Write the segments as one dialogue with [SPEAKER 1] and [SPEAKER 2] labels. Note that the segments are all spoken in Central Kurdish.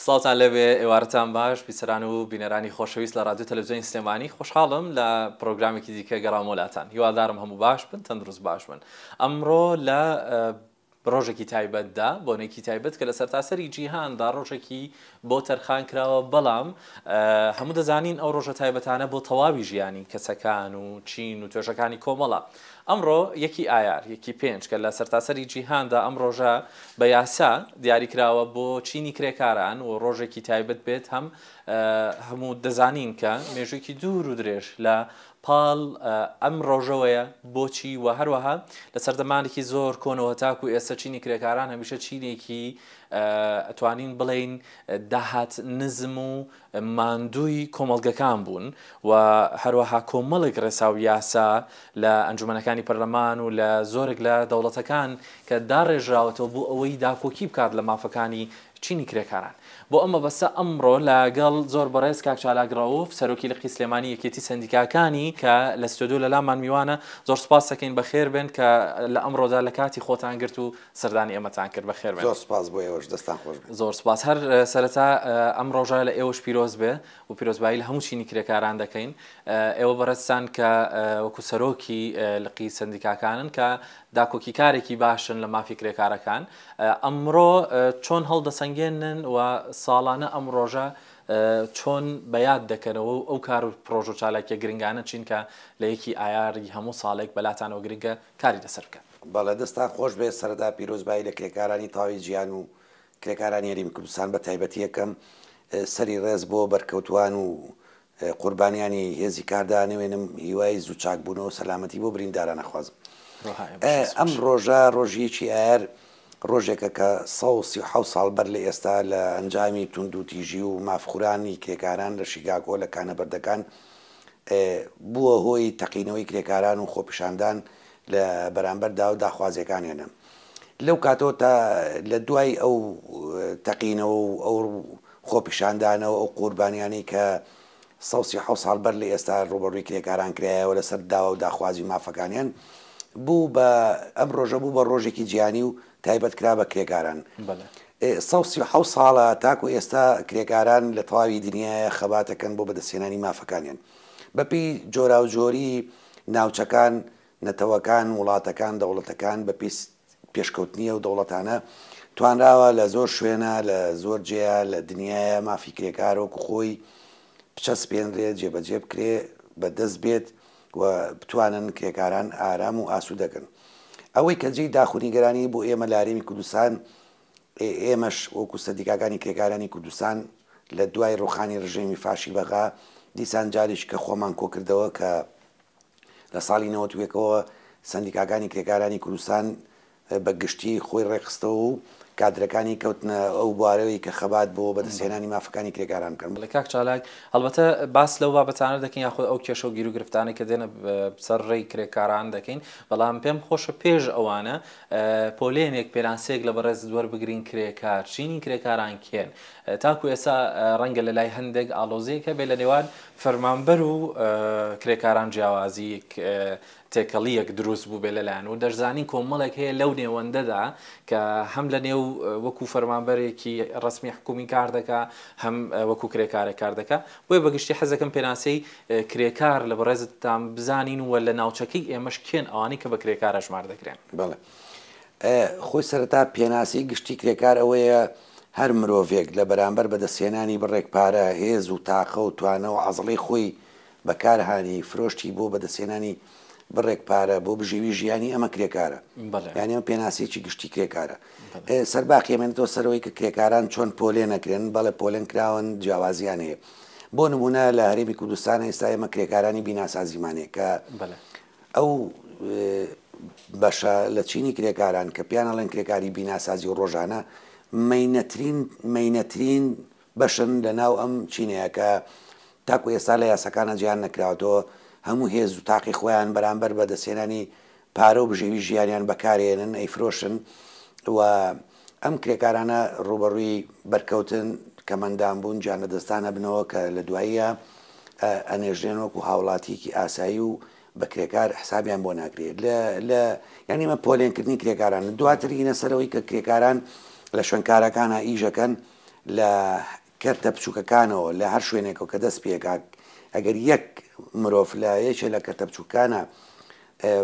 [SPEAKER 1] سڵاوتان لێبێ ئێوارەتان باش بیسەران و بینەرانی خۆشەویست لە ڕادیۆ تەلەفزیۆنی سلێمانی خۆشحاڵم لە پرۆگرامێکی دیکە گەڕامەوە لاتان هیوادارم هەموو باش بن تەندروست باش بن ئەمڕۆ لە ڕۆژێکی تایبەتدا، بۆنەیەکی تایبەت کە لە سەرتاسەری جیهاندا ڕۆژێکی بۆ تەرخان کراوە، بەڵام هەموو دەزانین ئەو ڕۆژە تایبەتانە بۆ تەواوی ژیانی کەسەکان و چین و توێژەکانی کۆمەڵە. ئەمڕۆ یەکی ئایار، یەکی پێنج، کە لە سەرتاسەری جیهاندا ئەم ڕۆژە بە یاسا دیاری کراوە بۆ چینی کرێکاران و ڕۆژێکی تایبەت بێت، هەم هەموو دەزانین کە مێژوویەکی دوور و درێژ لە پاڵ ئەم ڕۆژەوەیە، بۆچی و هەروەها لە سەردەمانێکی زۆر کۆنەوە تاکو ئێستا چینی کرێکاران هەمیشە چینێکی ئەتوانین بڵێین داهات نزم و ماندووی کۆمەڵگەکان بوون و هەروەها کۆمەڵێک ڕێسا و یاسا لە ئەنجومەنەکانی پەرلەمان و لە زۆرێک لە دەوڵەتەکان کە داڕێژراوەتەوە بۆ ئەوەی داکۆکی بکات لە مافەکانی چینی کرێکاران. بۆ ئەم مەبەستە ئەمڕۆ لە گەڵ زۆر بەڕێز کاک چالاک ڕەئوف سەرۆکی لقی سلێمانی یەکێتی سەندیکاکانی کە لە ستۆدیۆ لە لامان میوانە زۆر سوپاس دەکەین بەخێر بێن کە لە ئەمڕۆدا لە کاتی خۆتان گرت و سەردانی ئێمەتان کرد بەخێر بێن.
[SPEAKER 2] زۆر سوپاس بۆ ئێوەش دەستان خۆش بێت.
[SPEAKER 1] زۆر سوپاس هەر سەرەتا ئەم ڕۆژە لە ئێوەش پیرۆز بێ و پیرۆزبایی لە هەموو چینی کرێکاران دەکەین ئێوە بەڕێزتان کە وەکو سەرۆکی لقی سەندیکاکانن کە داکۆکیکارێکی باشن لە مافی کرێکارەکان ئەمڕۆ چۆن هەڵدەسەنگێنن و ساڵانە ئەم ڕۆژە چۆن بە یاد دەکەنەوە و ئەو کار و پرۆژە و چالاکیە گرنگانە چین کە لە یەکی ئایاری هەموو ساڵێک بەلاتانەوە گرنگە کاری لەسەر بکەن؟
[SPEAKER 2] بەڵێ دەستان خۆش بێت، سەرەتا پیرۆزبایی لە کرێکارانی تەواوی جیهان و کرێکارانی هەرێمی کوردستان بە تایبەتی ئەکەم، سەری ڕێز بۆ بەرکەوتووان و قوربانیانی هێزی کار دانەوێنم، هیوای زوو چاکبوونەوە و سەلامەتی بۆ برینداران ئەخوازم. ئەم ڕۆژە ڕۆژی یەکی ئایار ڕۆژێکە کە 137 ساڵ بەر لە ئێستا لە ئەنجامی توندوتیژی و مافخورانی کرێکاران لە شیکاگۆ لە کانە بەردەکان بووە هۆی تەقینەوەی کرێکاران و خۆپیشاندان لە بەرامبەر داو داخوازیەکانیانە. لەو کاتەوە تا لە دوای ئەو تەقینەوە و ئەو خۆپیشاندانە و ئەو قوربانیانەی کە 137 ساڵ بەر لە ئێستا ڕووبەڕووی کرێکاران کرایەوە لەسەر داوا و داخوازی و مافەکانیان، بوو بە ئەم ڕۆژە بوو بە ڕۆژێکی جیهانی و تایبەت کرا بە کرێکاران. 137 ساڵە تاکو ئێستا کرێکاران لە تەواوی دنیایە خەبات ئەکەن بۆ بەدەستهێنانی مافەکانیان. بەپێی جۆراوجۆری ناوچەکان، نەتەوەکان، وڵاتەکان، دەوڵەتەکان بەپێی پێشکەوتنی ئەو دەوڵەتانە توانراوە لە زۆر شوێنە لە زۆر جێیە لە دنیایە مافی کرێکار وەکو خۆی بچەسپێنرێ، جێبەجێ بکرێ، بەدەست بێت و بتوانن کرێکاران ئارام و ئاسوودە کەن. ئەوەی کە جێی داخ و نیگەرانی بۆ ئێمە لە هەرێمی کوردستان، ئێمەش وەکو سەندیکاکانی کرێکارانی کوردستان لە دوای ڕووخانی ڕژێمی فاشی بەغا دیسان جارێکی کە خۆمان کۆکردەوە کە لە ساڵی 91ەوە سەندیکاکانی کرێکارانی کوردستان بە گشتی خۆی ڕێکخستەوە و کادرەکانی کەوتنە ئەو بوارەوەی کە خەبات بۆ بەدەستهێنانی مافەکانی کرێکاران بکەن.
[SPEAKER 1] بەڵێ کاک چالاک، هەڵبەتە باس لەو بابەتانە دەکەین یاخود ئەو کێشە و گیروگرفتانەی کە دێنە سەر ڕێی کرێکاران دەکەین، بەڵام پێم خۆشە پێش ئەوانە پۆلێنێک، پێناسەیەک لە بەڕێزت وەربگرین کرێکار چینی کرێکاران کێن؟ تاکو ئێستا ڕەنگە لە لای هەندێک ئاڵۆزییەک هەبێت لە نێوان فەرمانبەر و کرێکاران جیاوازییەک تێکەڵییەک دروست بووبێ لەلایان و دەشزانین کۆمەڵێک هەیە لەو نێوەندەدا کە هەم لە نێو وەکو فەرمانبەرێکی ڕەسمی حکومی کار دەکا هەم وەکو کرێکارێک کار دەکا بۆیە بەگشتی حەزەکەم پێناسەی کرێکار لە بەڕێزتان بزانین و لە ناوچەکەی ئێمەش کێن ئەوانەی کە بە کرێکار ئەژمار دەکرێن؟
[SPEAKER 2] بەڵێ خۆی سەرەتا پێناسەی گشتی کرێکار ئەوەیە هەر مرۆڤێک لە بەرامبەر بەدەستهێنانی بڕێک پارە، هێز و تاقە و توانا و عەزڵەی خۆی بەکار هانی، فرۆشتی بۆ بەدەستهێنانی بڕێک پارە بۆ بژێوی ژیانی، ئەمە کرێکارە. یانی ئەمە پێناسەیەکی گشتی کرێکارە. سەرباقی ئەمێنێتەوە سەر ئەوەی کە کرێکاران چۆن پۆلێن ئەکرێن، بەڵێ پۆلێن کراون، جیاوازییان هەیە. بۆ نموونە لە هەرێمی کوردستان ئێستا ئێمە کرێکارانی بیناسازیمان هەیە کە ئەو بەشە لە چینی کرێکاران کە پێیان ئەڵێن کرێکاری بیناسازی و ڕۆژانە مەینەترین مەینەترین بەشن لە ناو ئەم چینەیە کە تاکو ئێستا لە یاساکانا جێیان نەکراوەتەوە، هەموو هێز و تاقی خۆیان بەرامبەر بە دەستهێنانی پارە و بژێوی ژیانیان بەکارێنن ئەیفرۆشن و ئەم کرێکارانە ڕووبەڕووی بەرکەوتن، کەمئەندام بوون، گیانلەدەستدان ئەبنەوە کە لە دواییە ئەنێژرێن وەکو هاوڵاتیەکی ئاسایی و بە کرێکار حسابیان بۆ ناکرێت لە لە یانی ئەمە پۆلێنکردنی کرێکاران دواتر هینە سەرەوەی کە کرێکاران لە شوێنکارەکانە ئیشەکەن. لە کەرتە بچووکەکانەوە لە هەر شوێنێکەوە کە دەست پێکا ئەگەر یەک مرۆڤ لە یەکێ لە کەرتە بچووکانە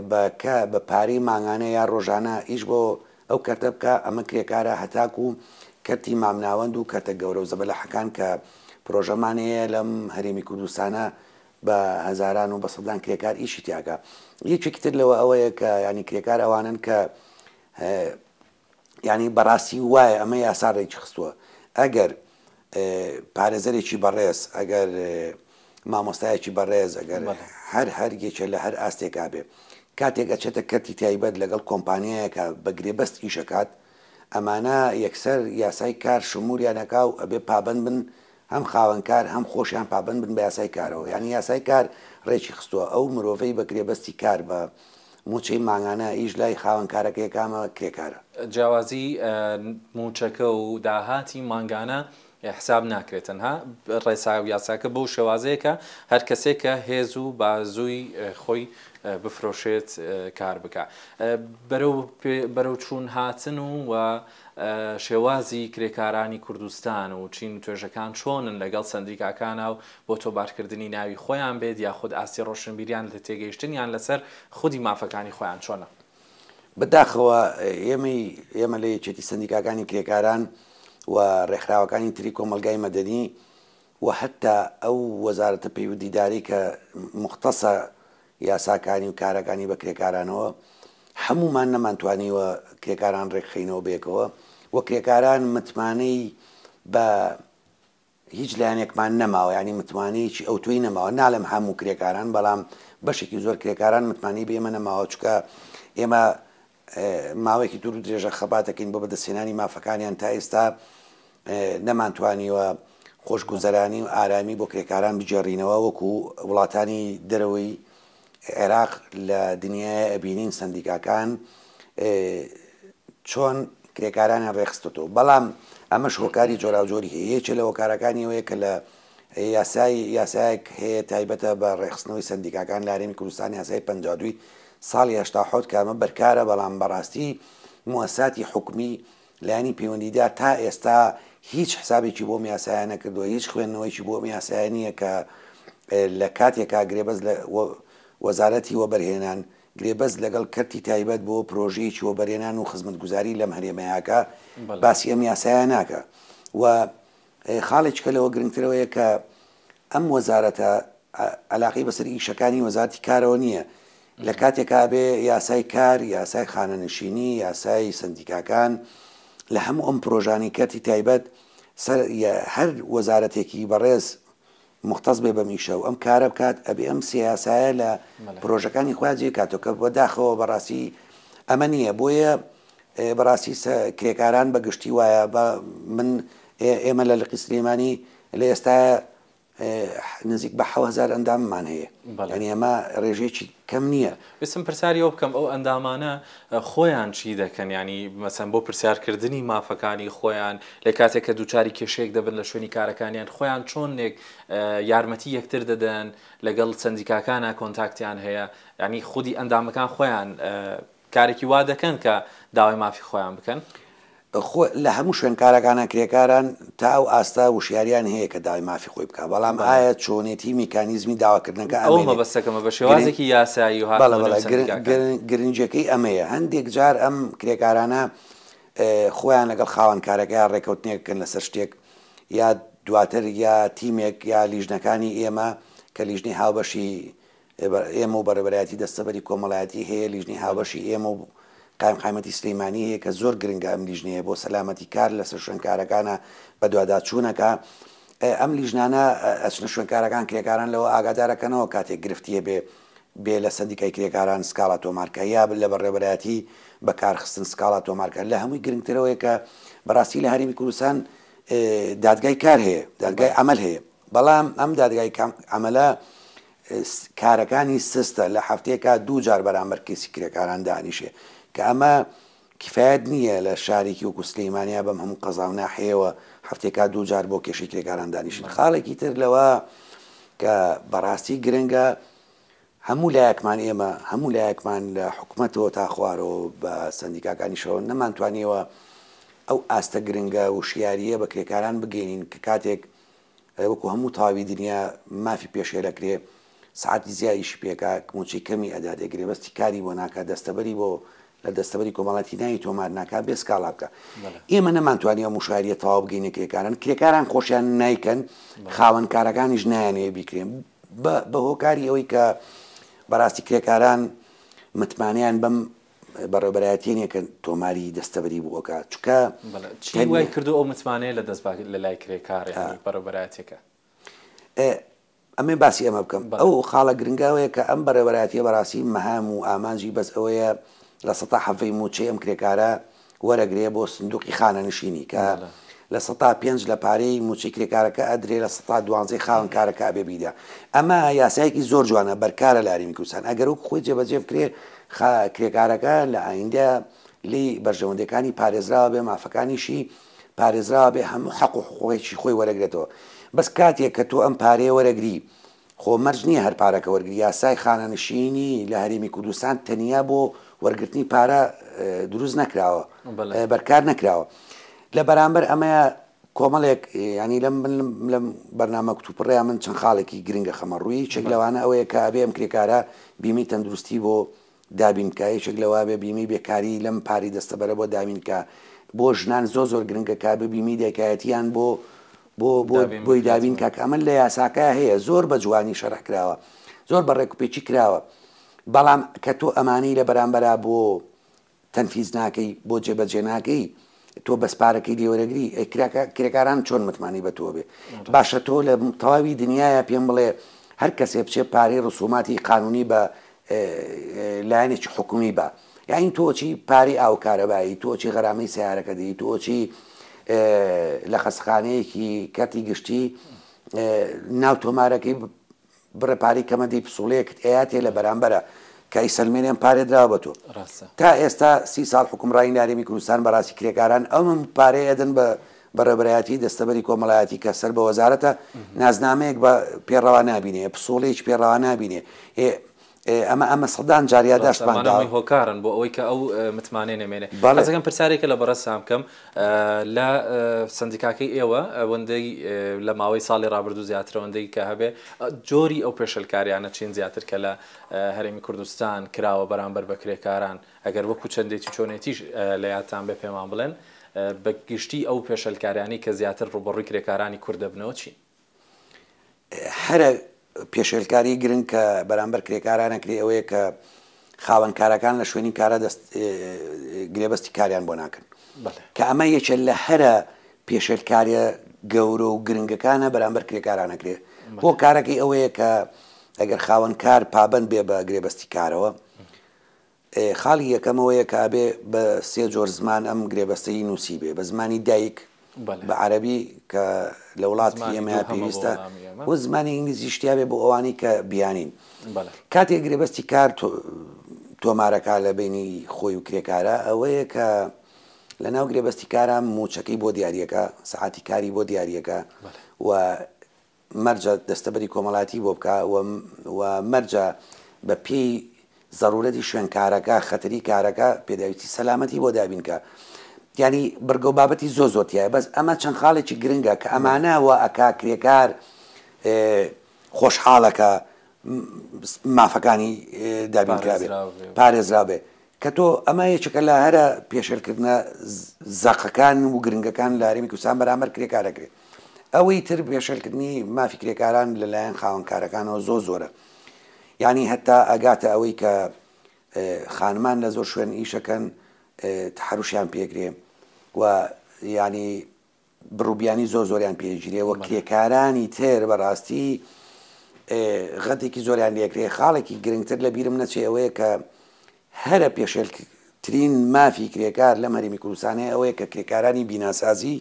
[SPEAKER 2] بە کە بە پارەی مانگانە یا ڕۆژانە ئیش بۆ ئەو کەرتە بکا ئەمە کرێکارە هەتاکوو کەرتی مامناوەند و کەرتە گەورە و زەبەلاحەکان کە پرۆژەمان هەیە لەم هەرێمی کوردستانە بە هەزاران و بە سەدان کرێکار ئیشی تیاکا. یەکێکی تر لەوە ئەوەیە کە یانی کرێکار ئەوانەن کە یانی بەڕاستی وایە ئەمە یاسا ڕێکی خستووە ئەگەر پارێزەرێکی بەڕێز ئەگەر مامۆستایەکی بەڕێز ئەگەر هەر هەر یەکێ لە هەر ئاستێکا بێ کاتێک ئەچێتە کەرتی تایبەت لەگەڵ کۆمپانیایەکە بە گرێبەست ئیشەکات ئەمانە یەکسەر یاسای کار شمولیان ئەکا و ئەبێ پابەند بن هەم خاوەن کار هەم خۆشیان پابەند بن بە یاسای کارەوە یانی یاسای کار ڕێکی خستووە ئەو مرۆڤەی بە گرێبەستی کار بە مووچەی مانگانە ئیش لای خاوەن کارەکەی کامە کرێکارە.
[SPEAKER 1] جیاوازی مووچەکە و داهاتی مانگانە حساب ناکرێت تەنها ڕێسا و یاساکە بەو شێوازەیە کە هەر کەسێک کە هێز و بازووی خۆی بفرۆشێت کار بکا بەرەو بەرەو چوون هاتن و و شێوازی کرێکارانی کوردستان و چین و توێژەکان چۆنن لەگەڵ سەندیکاکانا و بۆ تۆمارکردنی ناوی خۆیان بێت یاخود ئاستی ڕۆشنبیریان لە تێگەیشتنیان لەسەر خودی مافەکانی خۆیان چۆنە؟
[SPEAKER 2] بەداخەوە ئێمەی ئێمە لە یەکێتی سەندیکاکانی کرێکاران و ڕێکخراوەکانی تری کۆمەڵگای مەدەنی و حەتا ئەو وەزارەتە پەیوەندیدارەی کە موختەسە یاساکانی و کارەکانی بە کرێکارانەوە هەموومان نەمانتوانیوە کرێکاران ڕێکخەینەوە بەیەکەوە و کرێکاران متمانەی بە هیچ لایەنێکمان نەماوە یانی متمانەیەکی ئەوتۆی نەماوە ناڵێم هەموو کرێکاران بەڵام بەشێکی زۆر کرێکاران متمانەی بە ئێمە نەماوە چونکە ئێمە ماوەیەکی دوور و درێژە خەبات دەکەین بۆ بەدەستهێنانی مافەکانیان تا ئێستا نەمانتوانیوە خۆشگوزەرانی و ئارامی بۆ کرێکاران بگێڕینەوە وەکو وڵاتانی دەرەوەی عێراق لە دنیای ئەبینین سندیکاکان چۆن کرێکارانیان ڕێکخستۆتەوە بەڵام ئەمەش هۆکاری جۆراوجۆری هەیە یەکێ لە هۆکارەکانی ئەوەیە کە لە یاسای یاسایەک هەیە تایبەتە بە ڕێکخستنەوەی سەندیکاکان لە هەرێمی کوردستان یاسای 52 ساڵی 87 کە ئەمە بەرکارە بەڵام بەڕاستی موەساتی حکومی لایەنی پەیوەندیدار تا ئێستا هیچ حسابێکی بۆ ئەم یاسایە نەکردووە هیچ خوێندنەوەیکی بۆ ئەم یاسایە نییە کە لە کاتێکا گرێبەست لە وەزارەتی وەبەرهێنان گرێبەست لەگەڵ کەرتی تایبەت بۆ پرۆژەیەکی وەبەرهێنان و خزمەتگوزاری لەم هەرێمەیاکە باسی ئەم یاسایە ناکا و خاڵێکی کە لەوە گرنگترەوەیە کە ئەم وەزارەتە عەلاقەی بەسەر ئیشەکانی وەزارەتی کارەوە نییە لە کاتێکا بێ یاسای کار یاسای خانەنشینی یاسای سندیکاکان لە هەموو ئەم پرۆژانی کەرتی تایبەت سەر هەر وەزارەتێکی بەڕێز موختەس بێ بەم ئیشە و ئەم کارە بکات ئەبێ ئەم سێ یاسایە لە پرۆژەکانی خۆیان جێ کاتەوە کە بەداخەوە بەڕاستی ئەمە نییە بۆیە بەڕاستی کرێکاران بە گشتی وایە بە من ئێمە لە لقی سلێمانی لە ئێستا نزیک بە 1000 ئەنداممان هەیە یعنی ئەمە ڕێژەیەکی کەم نییە.
[SPEAKER 1] ویستم پرسیاری ئەوە بکەم ئەو ئەندامانە خۆیان چی دەکەن یانی مەسەن بۆ پرسیارکردنی مافەکانی خۆیان لە کاتێک کە دووچاری کێشەیەک دەبن لە شوێنی کارەکانیان خۆیان چۆنێک یارمەتی یەکتر دەدەن لەگەڵ سەندیکاکانە کۆنتاکتیان هەیە یانی خودی ئەندامەکان خۆیان کارێکی وا دەکەن کە داوای مافی خۆیان بکەن؟
[SPEAKER 2] خۆ لە هەموو شوێنکارەکانا کرێکاران تا ئەو ئاستە وشیاریان هەیە کە داوای مافی خۆی بکا بەڵام ئایا چۆنێتی میکانیزمی داواکردنەکە
[SPEAKER 1] ئەوە ئەمێنێ؟ مەبەستەکەمە بە شێوازێکی یاسایی و
[SPEAKER 2] بەڵێ
[SPEAKER 1] هاتنەوە
[SPEAKER 2] بەڵێ
[SPEAKER 1] نێو سەندیکاکان.
[SPEAKER 2] گرنگیەکەی ئەمەیە هەندێک جار ئەم کرێکارانە خۆیان لەگەڵ خاوەن کارەکەیا ڕێکەوتنێک بکەن لەسەر شتێک یا دواتر یا تیمێک یا لیژنەکانی ئێمە کە لیژنەی هاوبەشی ئێمە و بەڕێوەبەرایەتی دەستەبەری کۆمەڵایەتی هەیە، لیژنەی هاوبەشی ئێمە و قایمقامیەتی سلیمانی هەیە کە زۆر گرنگە ئەم لیژنەیە بۆ سەلامەتی کار لەسەر شوێنکارەکانە بەدواداچوونەکە ئەم لیژنانە ئەچنە شوێنکارەکان کرێکاران لەوە ئاگادارەکەنەوە کاتێک گرفتی هەبێ بێ لە سەندیکای کرێکاران سکاڵا تۆمارکە یا لە بەڕێوەبەرایەتی بەکارخستن سکاڵا تۆمارکە لە هەمووی گرنگترەوەیە کە بەڕاستی لە هەرێمی کوردستان دادگای کار هەیە دادگای عەمەل هەیە بەڵام ئەم دادگای عەمەلە کارەکانی سستە، لە هەفتەیەکا دوو جار بەرامبەر کەیسی کرێکاران دانیشێ، کە ئەمە کیفایەت نییە لە شارێکی وەکو سلیمانیا بەم هەموو قەزا و ناحیەیەوە هەفتەیەکا دوو جار بۆ کێشەی کرێکاران دانیشن. خاڵێکی تر لەوە کە بەڕاستی گرنگە هەموو لایەکمان ئێمە هەموو لایەکمان لە حکومەتەوە تا خوارەوە بە سەندیکاکانیشەوە نەمانتوانیوە. ئەو ئاستە گرنگە وشیارییە بە کرێکاران بگەینین کە کاتێک وەکو هەموو تەواوی دنیا مافی پێشێلەکرێ سەعاتی زیا ئیشی پێکا موچەی کەمی ئەداتێ گرێبەستی کاری بۆ ناکا دەستەبەری بۆ لە دەستەبەری کۆمەڵاتی ناوی تۆمار ناکا بێ سکاڵا بکا ئێمە نەمانتوانی ئەم وشاریە تەواو بگەینە کرێکاران کرێکاران خۆشیان نایکەن خاوەن کارەکانیش نایانەوێ بیکرێن بە هۆکاری ئەوەی کە بەڕاستی کرێکاران متمانەیان بەم بەڕێوەبەرایەتیە نیە کە تۆماری دەستەبەری بۆ ئەکا چونکە
[SPEAKER 1] بەڵێ چی وای کردو ئەو متمانەیە لە دەست با لە لای کرێکار یانی بەڕێوەبەرایەتیەکە؟
[SPEAKER 2] ئەمێ باسی ئەمە بکەم ئەو خاڵە گرنگە ئەوەیە کە ئەم بەڕێوەبەرایەتیە بەڕاستی مەهام و ئامانجی بەس ئەوەیە 7% مووچەی ئەم کرێکارە وەرەگرێ بۆ سندوقی خانەنشینی کە 5% لە پارەی مووچەی کرێکارەکە ئەدرێ 12% خاوەن کارەکە ئەبێ بیدا. ئەمە یاسایەکی زۆر جوانە بەرکارە لە هەرێمی کوردستان ئەگەر وەک خۆی جێبەجێ بکرێ کرێکارەکە لە ئایندە لێی بەرژەوەندیەکانی پارێزراوە بێ مافەکانیشی پارێزراوە بێ هەموو حەق و حقوقێکی خۆی وەرەگرێتەوە بەس کاتێک کە تۆ ئەم پارەیە وەرەگری خۆ مەرج نییە هەر پارەکە وەرگری یاسای خانەنشینی لە هەرێمی کوردستان تەنیا بۆ وەرگرتنی پارە دروست نەکراوە بەرکار نەکراوە لە بەرامبەر ئەمەیە کۆمەڵێک ینی لەم لەم بەرنامە کتوپڕەیە من چەند خاڵێکی گرنگە خەمە ڕووی چێک لەوانە ئەوەیە کە ئەبێ ئەم کرێکارە بیمەی تەندروستی بۆ دابین بکا، یەکێک لەوە بێ بیمەی بێکاری لەم پارەی دەستەبەرە بۆ دابین بکا، بۆ ژنان زۆر زۆر گرنگە کە بێ بیمەی دایکایەتیان بۆ بۆ بۆ بۆی دابین بکا کە ئەمە لە یاساکە هەیە زۆر بە جوانی شەرح کراوە زۆر بە ڕێکوپێکی کراوە بەڵام کە تۆ ئەمانەی لە بەرامبەرا بۆ تەنفیز ناکەی بۆ جێبەجێ ناکەی تۆ بەس پارەکەی لێ وەرەگری ئەی کرێکاران چۆن متمانەی بە تۆ بێ باشە تۆ لە تەواوی دنیاە پێم بڵێ هەر کەسێ بچێ پارەی ڕسوماتی قانونی بە لایەنێکی حکومی بە یعنی تۆ چی پارەی ئاو کارەبایی تۆ چی غەرامەی سیارەکە دەی تۆ چی لە خەستخانەیەکی کەرتی گشتی ناو تۆمارەکەی بڕە پارەی کەمە دەی پسوڵەیەکت ئەیاتێ لە بەرامبەرا کە ئەیسەلمێنێ ئەم پارەیە دراوە بە تۆ.
[SPEAKER 1] ڕاستە.
[SPEAKER 2] تا ئێستا 30 ساڵ حوکمڕانی لە هەرێمی کوردستان بەڕاستی کرێکاران ئەم پارەیە ئەدەن بە بەڕێوەبەرایەتی دەستەبەری کۆمەڵایەتی کە سەر بە وەزارەتە نازنامەیەک بە پێ ڕەوا نابینێ پسوڵەیەکی پێ ڕەوا نابینێ ئێ ئەمە ئەمە سەدان جار
[SPEAKER 1] ڕاستە
[SPEAKER 2] یاداشتمان
[SPEAKER 1] ئەمانە
[SPEAKER 2] داوە.
[SPEAKER 1] هەمووی هۆکارن بۆ ئەوەی کە ئەو متمانەیە نەمێنێ.
[SPEAKER 2] بەڵێ.
[SPEAKER 1] حەزەکەم پرسیارێکە لە بەڕێزتان بکەم لە سەندیکاکەی ئێوە ئەوەندەی لە ماوەی ساڵی ڕابردوو زیاتر ئەوەندەی کە هەبێ جۆری ئەو پێشێلکاریانە چین زیاتر کە لە هەرێمی کوردستان کراوە بەرامبەر بە کرێکاران ئەگەر وەکو چەندێتی چۆنێتیش لە یادتان بێ پێمان بڵێن بە گشتی ئەو پێشێلکاریانەی کە زیاتر ڕووبەڕووی کرێکارانی کورد دەبنەوە چین؟
[SPEAKER 2] هەرە پێشێلکاری گرنگ کە بەرامبەر کرێکاران ئەکرێ ئەوەیە کە خاوەن کارەکان لە شوێنی کارە دەست گرێبەستی کاریان بۆ ناکەن کە ئەمە یەکێ لە هەرە پێشێلکاریە گەورە و گرنگەکانە بەرامبەر کرێکاران ئەکرێ بۆ کارەکەی ئەوەیە کە ئەگەر خاوەن کار پابند بێ بە گرێبەستی کارەوە خاڵی یەکەم ئەوەیە کە ئەبێ بە سێ جۆر زمان ئەم گرێبەستەی نووسیبێ، بە زمانی دایک، بە عەرەبی کە لە وڵاتی ئێمەیا پێویستە و زمانی ئینگلیزیش تیابێ بۆ ئەوانەی کە بیانین. کاتێک گرێبەستی کار تۆمارەکا لە بەینی خۆی و کرێکارا ئەوەیە کە لە ناو گرێبەستی کارا مووچەکەی بۆ دیاریەکا، سەعاتی کاری بۆ دیاریەکا و مەرجە دەستەبەری کۆمەڵایەتی بۆ بکا و و مەرجە بە پێی زەرورەتی شوێن کارەکە، خەتەری کارەکە، پێداویستی سەلامەتی بۆ دابین کا. یانی بڕگە و بابەتی زۆر زۆر تیایە بەس ئەمە چەند خاڵێکی گرنگە کە ئەمانە وا ئەکا کرێکار خۆشحاڵە کە مافەکانی دابین کرابێ پارێزراو بێ. کە تۆ ئەمە یەکێکە لە هەرە پێشێلکردنە زەقەکان و گرنگەکان لە هەرێمی کوردستان بەرامبەر کرێکار دەکرێت. ئەوەی تر پێشێلکردنی مافی کرێکاران لەلایەن خاوەنکارەکانەوە زۆر زۆرە. یانی هەتا ئەگاتە ئەوەی کە خانمان لە زۆر شوێن ئیشەکەن تەحەروشیان پێکرێ و یانی بڕوبیانی زۆر زۆریان پێگیرێ و کرێکارانی تر بەڕاستی غەدێکی زۆریان لێکرێ خاڵێکی گرنگتر لە بیرم نەچێ ئەوەیە کە هەرە پێشێلترین مافی کرێکار لەم هەرێمی کوردستانەیە ئەوەیە کە کرێکارانی بیناسازی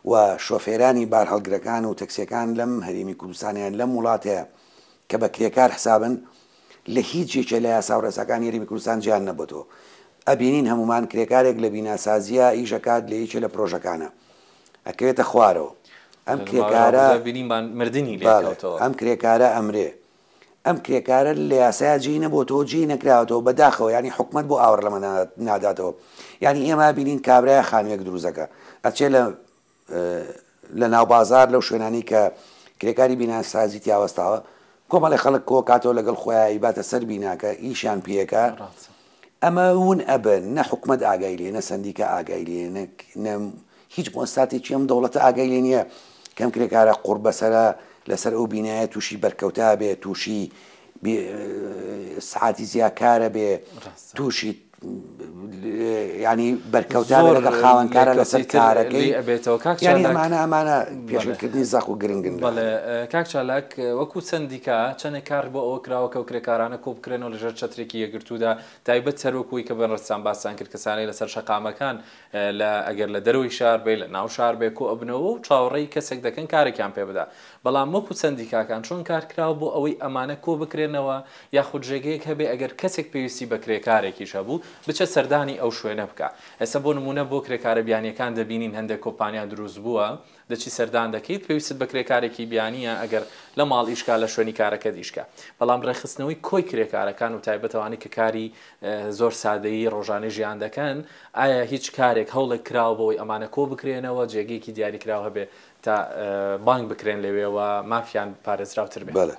[SPEAKER 2] و شۆفێرانی بارهەڵگرەکان و تەکسیەکان لەم هەرێمی کوردستانیان لەم وڵاتەیە کە بە کرێکار حسابن لە هیچ یەکێ لە یاسا و ڕێساکانی هەرێمی کوردستان جیان نەبۆتەوە. ئەبینین هەموومان کرێکارێک لە بیناسازییا ئیش ئەکات لە یەکێ لە پرۆژەکانا ئەکەوێتە خوارەوە ئەم
[SPEAKER 1] لە ماوەی
[SPEAKER 2] کرێکارە
[SPEAKER 1] ڕابردوودا بینیمان مردنی لێ
[SPEAKER 2] بەڵێ
[SPEAKER 1] کەوتەوە.
[SPEAKER 2] ئەم کرێکارە ئەمرێ. ئەم کرێکارە لە یاسایا جێی نەبۆتەوە جێی نەکراوەتەوە بەداخەوە یانی حکومەت بۆ ئاوڕ لەمە ناداتەوە یانی ئێمە بینین کابرایە خانوویەک دروست دەکا ئەچێ لە لە ناو بازار لەو شوێنانی کە کرێکاری بیناسازی تیاوەستاوە کۆمەڵی خەڵک کۆکاتەوە لەگەڵ خۆیان ئیباتە سەر بیناکە ئیشیان پێەکە ئەمە ون ئەبن نە حکومەت ئاگای لێ نە سەندیکا ئاگای لێ نە هیچ مۆساتێکی ئەم دەوڵەتە ئاگای لێ نییە کەم کرێکارە قوڕ بەسەرە لەسەر ئەو بینایە تووشی بەرکەوتە بێ تووشی سعاتی زیاکارە بێ تووشی ینی بەرکەوتە لەگەڵ خاوەنکارە لەسەر کارەکەی
[SPEAKER 1] ئەبێتەوە کاک
[SPEAKER 2] یانی ئەمانە ئەمانە پێشکردنی زەق و گرنگن.
[SPEAKER 1] بەڵێ کاک چالاک وەکو سەندیکا چەندێک کار بۆ ئەوە کراوە کە ئەو کرێکارانە کۆبکرێنەوە لەژێر چەترێکی یەکگرتوودا تایبەت هەر وەکو ئەوەی کە بەڕێزتان باستان کرد کەسانەی لەسەر شەقامەکان لە ئەگەر لە دەرەوەی شار بێ لە ناو شار بێ کۆ ئەبنەوە و چاوەڕێی کەسێک دەکەن کارێکیان پێ بدا بەڵام وەکو سەندیکاکان چۆن کار کراوە بۆ ئەوەی ئەمانە کۆ بکرێنەوە یاخود جێگەیەک هەبێ ئەگەر کەسێک پێویستی بە کرێکارێکیش هەبوو بچێت سەردانی ئەو شوێنە بکا ئێستا بۆ نموونە بۆ کرێکارە بیانیەکان دەبینین هەندێک کۆمپانیا دروست بووە دەچی سەردان دەکەیت پێویستت بە کرێکارێکی بیانیە ئەگەر لە ماڵ ئیش کا لە شوێنی کارەکەت ئیش کا بەڵام ڕێکخستنەوەی کۆی کرێکارەکان و تایبەت ئەوانەی کە کاری زۆر سادەیی ڕۆژانەی ژیان دەکەن ئایا هیچ کارێک هەوڵێک کراوە بۆ ئەوەی ئەمانە کۆ بکرێنەوە جێگەیەکی دیاریکراو هەبێ تا بانگ بکرێن لەوێوە مافیان پارێزراوتر بێ؟
[SPEAKER 2] بەڵێ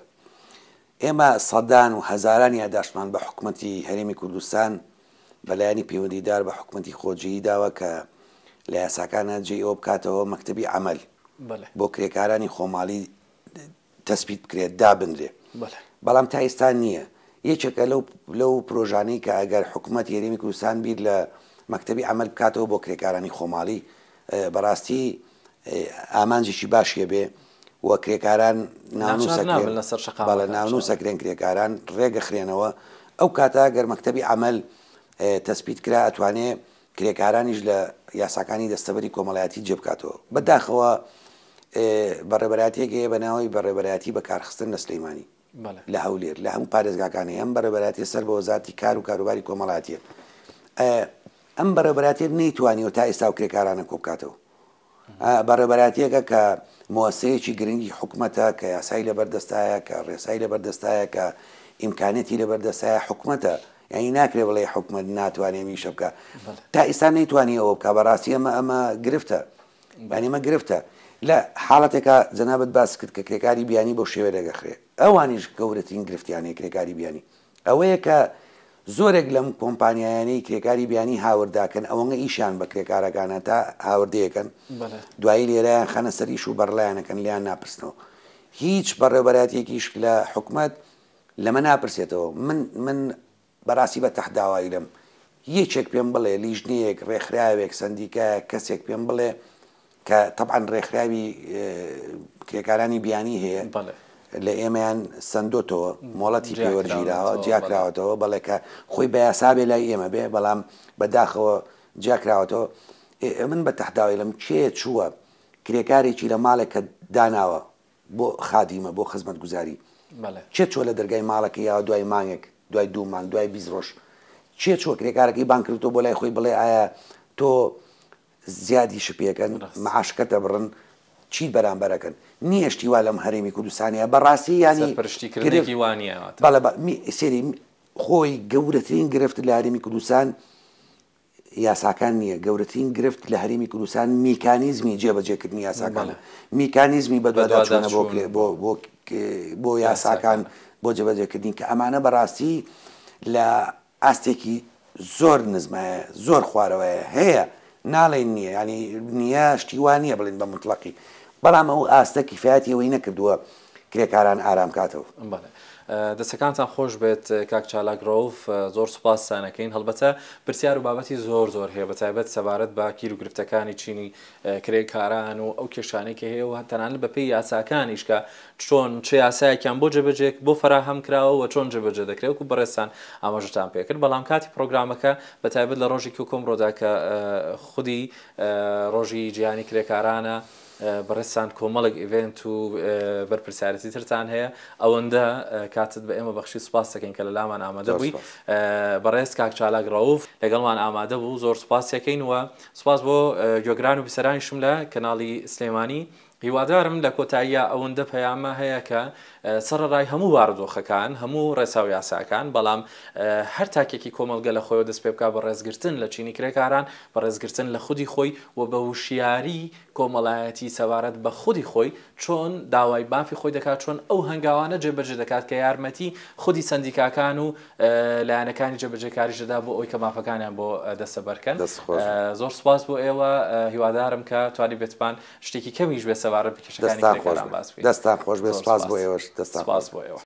[SPEAKER 2] ئێمە سەدان و هەزاران یاداشتمان بە حکومەتی هەرێمی کوردستان، بە لایەنی پەیوەندیدار بە حکومەتی خۆجێیی داوە کە لە یاساکانا جێی ئەوە بکاتەوە مەکتەبی عەمەل بۆ کرێکارانی خۆماڵی تەسبیت بکرێت، دابنرێ. بەڵام تا ئیستا نییە. یەکێکە لەو لەو پرۆژانەی کە ئەگەر حکومەتی هەرێمی کوردستان بیر لە مەکتەبی عەمەل بکاتەوە بۆ کرێکارانی خۆماڵی بەڕاستی ئامانجێکی باشی ئەبێ و کرێکاران
[SPEAKER 1] ناچار نابن لەسەر شەقامەکان
[SPEAKER 2] بەڵێ ناونووس ئەکرێن کرێکاران ڕێگەخرێنەوە ئەو کاتە گەر مەکتەبی عەمەل تەسبیت کرا ئەتوانێ کرێکارانیش لە یاساکانی دەستەبەری کۆمەڵایەتی جێ بکاتەوە بەداخەوە بەڕێبەراتێک هەیە بە ناوی بەڕێبەرایەتی بەکارخستن لە سلەیمانی لە هەولێر لە هەموو پارێزگاکان هەیە ئەم بەڕێبەراتیە سەر بە وەزارتی کار و کاروباری کۆمەڵاتیە ئەم بەڕێوەبەرایەتیە نەیتوانیوە تا ئێستا ئەو کرێکارانە کۆبکاتەوە. بەڕێوەبەرایەتیەکە کە موەسەیەکی گرنگی حکومەتە، کە یاسای لەبەردەستایە، کە ڕێسای لەبەردەستایە، کە ئیمکانیەتی لەبەردەستایە، حکومەتە. یانی ناکرێ بڵێ حکومەت ناتوانێ ئەم ئیشە بکا. تا ئێستا نەیتوانیوە ئەوە بکا. بەڕاستی ئەمە ئەمە گرفتە. یانی ئەمە گرفتە. لە حاڵەتێکا جەنابت باست کرد کە کرێکاری بیانی بەو شێوەیە رێگەخرێ. ئەوانیش گەورەترین گرفتیان هەیە کرێکاری بیانی. ئەوەیە کە زۆرێک لەم کۆمپانیایانەی کرێکاری بیانی هاورداکەن ئەوەنگە ئیشیان بە کرێکارەکانە تا هاوردەیەکەن دوایی لێرەیان خەنە سەر ئیش و بەڕلایانەکەن لێیان ناپرسنەوە هیچ بەڕێوبەراتێکیش لە حکومەت لەمە ناپرسێتەوە من من بەڕاستی بە تەحداوایی لەم یەکێک پێم بڵێ لیژنەیەک ڕێکخراوێک سەندیکایەک کەسێک پێم بڵێ کە تەبعەن ڕێکخراوی کرێکارانی بیانی هەیە لە ئێمەیان سندۆتەوە مۆڵەتی پێوەرگیراوە جیاکراوەتەوە بەڵێ کە خۆی بە یاسا بێ لای ئێمە بێ بەڵام بەداخەوە جیاکراوەتەوە من بە تەحداوی لەم کێ چووە کرێکارێکی لە ماڵێک کە داناوە بۆ خادیمە بۆ خزمەتگوزاری کێ چووە لە دەرگای ماڵەکەی یاوە دوای مانگێک دوای دوو مانگ دوای 20 ڕۆژ کێ چووە کرێکارەکەی بانگ کردووە بۆ لای خۆی بڵێ ئایا تۆ زیادیشت پێکەن معاشەکەت ئەبڕن چیت بەرامبەر ئەکەن نییە شتی وا لەم هەرێمی کوردستانە بەڕاستی ینی
[SPEAKER 1] سەرپەرشتیکردنێکی وا نییە واتە.
[SPEAKER 2] بەڵێ بە سێری خۆی گەورەترین گرفت لە هەرێمی کوردستان یاساکان نییە گەورەترین گرفت لە هەرێمی کوردستان میکانیزمی جێبەجێکردنی یاساکانە میکانیزمی بەدواداچوونە بۆ بۆ بۆ بۆ یاساکان بۆ جێبەجێکردنی کە ئەمانە بەڕاستی لە ئاستێکی زۆر نزمایە زۆر خوارەوەیە هەیە ناڵێین نییە یانی نییە شتی وا نییە بڵێن بە موتڵەقی بەڵام ئەو ئاستە کیفایەتی ئەوەی نەکردووە کرێکاران ئارام کاتەوە.
[SPEAKER 1] بەڵێ دەستەکانتان خۆش بێت کاک چالاک ڕەوف زۆر سوپاستان ئەکەین هەڵبەتە پرسیار و بابەتی زۆر زۆر هەیە بەتایبەت سەبارەت بە گیر و گرفتەکانی چینی کرێکاران و ئەو کێشانەی کە هەیە و تەنانەت بەپێی یاساکانیش کە چۆن چ یاسایەکیان بۆ جێبەجێ بۆ فەراهەم کراوە و چۆن جێبەجێ دەکرێت وەکو بەڕێزتان ئاماژەتان پێکرد بەڵام کاتی پرۆگرامەکە بە تایبەت لە ڕۆژی کۆمڕۆدا کە خودی ڕۆژی جیهانی کرێکارانە بەڕێزتان کۆمەڵێک event و بەرپرسیارەتی ترتان هەیە ئەوەندە کاتت بە ئێمە بەخشی سوپاس دەکەین کە لە لامان ئامادە بووی بەڕێز کاک چالاک ڕەوف لەگەڵمان ئامادە بوو زۆر سوپاسیەکەین و سوپاس بۆ گوێگران و بیسەرانیشم لە کەناڵی سلێمانی. هیوادارم لە کۆتاییا ئەوەندە پەیامە هەیە کە سەڕەڕای هەموو بارودۆخەکان، هەموو ڕێسا و یاساکان، بەڵام هەر تاکێکی کۆمەڵگە لە خۆیەوە دەست پێ بکا بە ڕێزگرتن لە چینی کرێکاران، بە ڕێزگرتن لە خودی خۆی و بە وشیاری کۆمەڵایەتی سەبارەت بە خودی خۆی چۆن داوای مافی خۆی دەکات، چۆن ئەو هەنگاوانە جێبەجێ دەکات کە یارمەتی خودی سەندیکاکان و لایەنەکانی جێبەجێکاریش دەدا بۆ ئەوەی کە مافەکانیان بۆ دەستەبەر کەن.
[SPEAKER 2] دەست خۆش بێت.
[SPEAKER 1] زۆر سوپاس بۆ ئێوە، هیوادارم کە توانیبێتمان شتێکی کەمیش بێت سەبارەت بە کێشەکانی
[SPEAKER 2] دەستان خۆش
[SPEAKER 1] کرێکاران
[SPEAKER 2] بێت.
[SPEAKER 1] باس بکەین.
[SPEAKER 2] دەستان خۆش بێت.
[SPEAKER 1] زۆر
[SPEAKER 2] سوپاس بۆ
[SPEAKER 1] سوپاس.
[SPEAKER 2] ئێوەش. دەستان
[SPEAKER 1] سوپاس
[SPEAKER 2] خۆش
[SPEAKER 1] بۆ ئێوە.